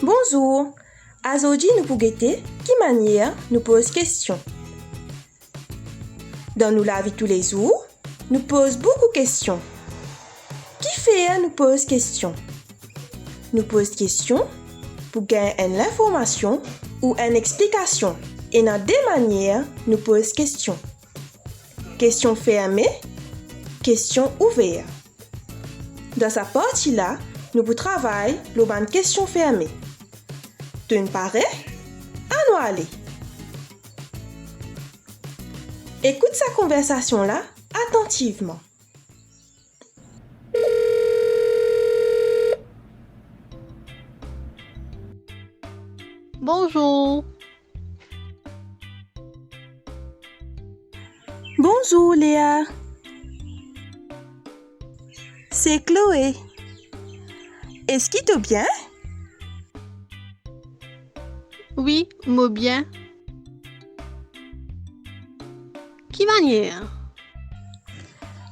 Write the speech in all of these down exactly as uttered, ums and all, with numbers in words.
Bonzour! Azordi nou pou gete ki manier nou poz kestion. Dan nou lavi toulezour, nou poz boukou kestion. Kifer nou poz kestion? Nou poz kestion pou gagn enn linformasion ou enn explikasion. Ena de manier nou poz kestion. Kestion ferme, kestion ouver. Dan sa parti la, nou pou travay lor bann kestion ferme. To'nn pare? Anou ale! Ekout sa konversasion la atantivman. Bonzour. Bonzour, Léa. Se Chloé. Eski to bien? Wi, mo bien. Ki manier?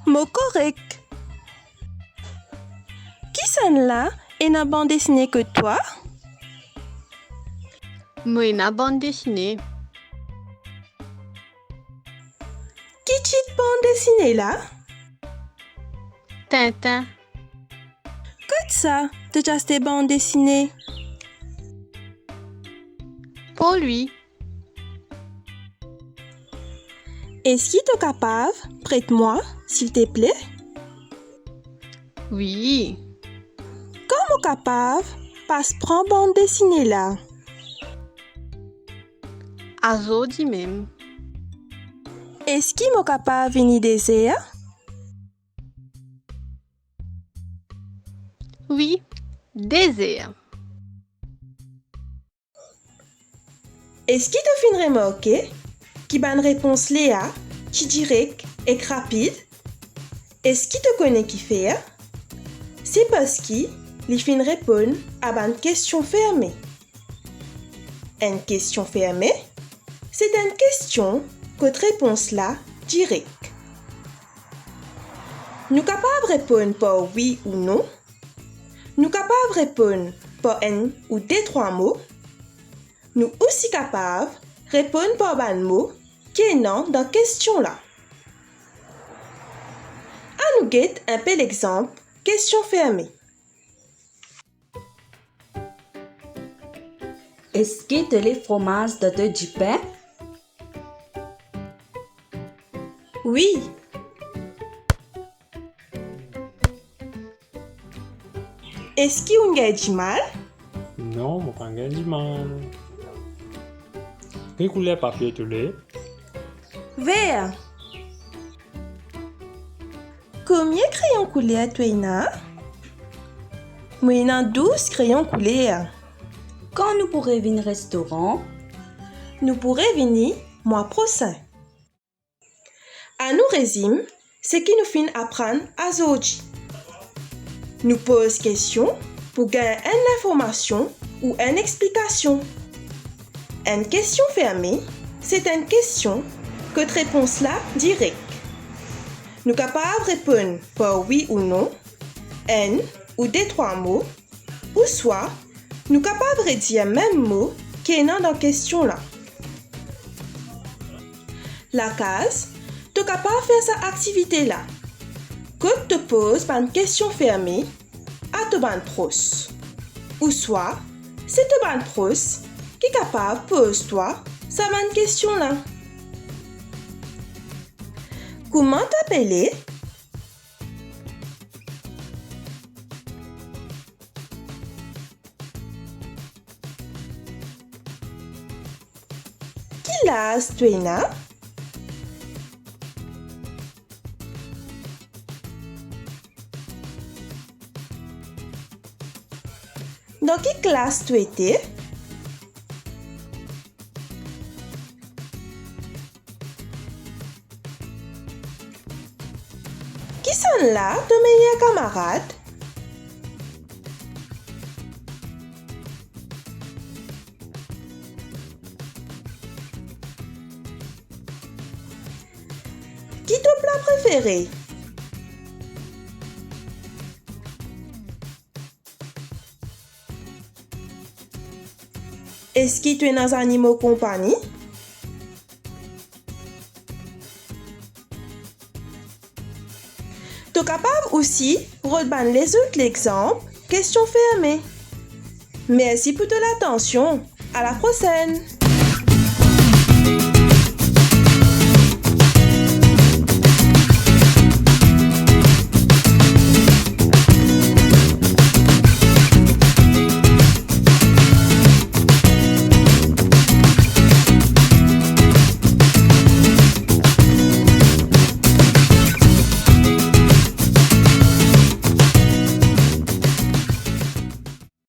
Mo korek. Kisannla ena bann desine kot twa? Mo ena bann desine. Ki tit bann desine la? Tintin. Kot sa to ti aste bann desine? Paul, wi. Eski to kapav pret mwa, silteple? Wi. Kan mo kapav pas pran bann desine la? Azordi mem. Eski mo kapav vini de zer? Wi, de zer. Eski to finn remarke ki bann repons Léa ti direk ek rapid? Eski to kone kifer? Se parski li finn reponn a bann kestion ferme. Enn kestion ferme, se enn kestion kot repons la direk. Nou kapav reponn par wi ou non. Nou kapav reponn par enn ou de trwa mo. Nou osi kapav reponn par bann mo ki ena dan kestion la. Anou get enn pe lexanp kestion ferme. Eski to le fromaz dan to dipin? Wi. Eski ou gagn dimal? Non, mo pa gagn dimal. Ki kouler papie to le? Ver. Komie kreyon kouler to ena? Mo ena douz kreyon kouler. Kan nou pou revinn restoran? Nou pou revini mwa prosin. Anou rezim seki nou finn aprann azordi. Nou poz kestion pou gagn enn linformasion ou enn explikasion. Enn kestion ferme, se enn kestion kot repons la direk. Nou kapav reponn par wi ou non, enn ou de trwa mo, ouswa nou kapav redir mem mo ki ena dan kestion la. Lakaz, to kapav fer sa aktivite la, kot to poz bann kestion ferme a to bann pros. Ouswa, se to bann pros ki kapav poz twa sa bann kestion la. Kouma to apele? Ki laz to ena? Dan ki klas to ete? Kisannla to meyer kamarad? Ki to pla prefere? Eski to ena zanimo konpani? To kapav osi rod bann lezot lexanp kestion ferme. Mersi pou to latansion. A la prosenn!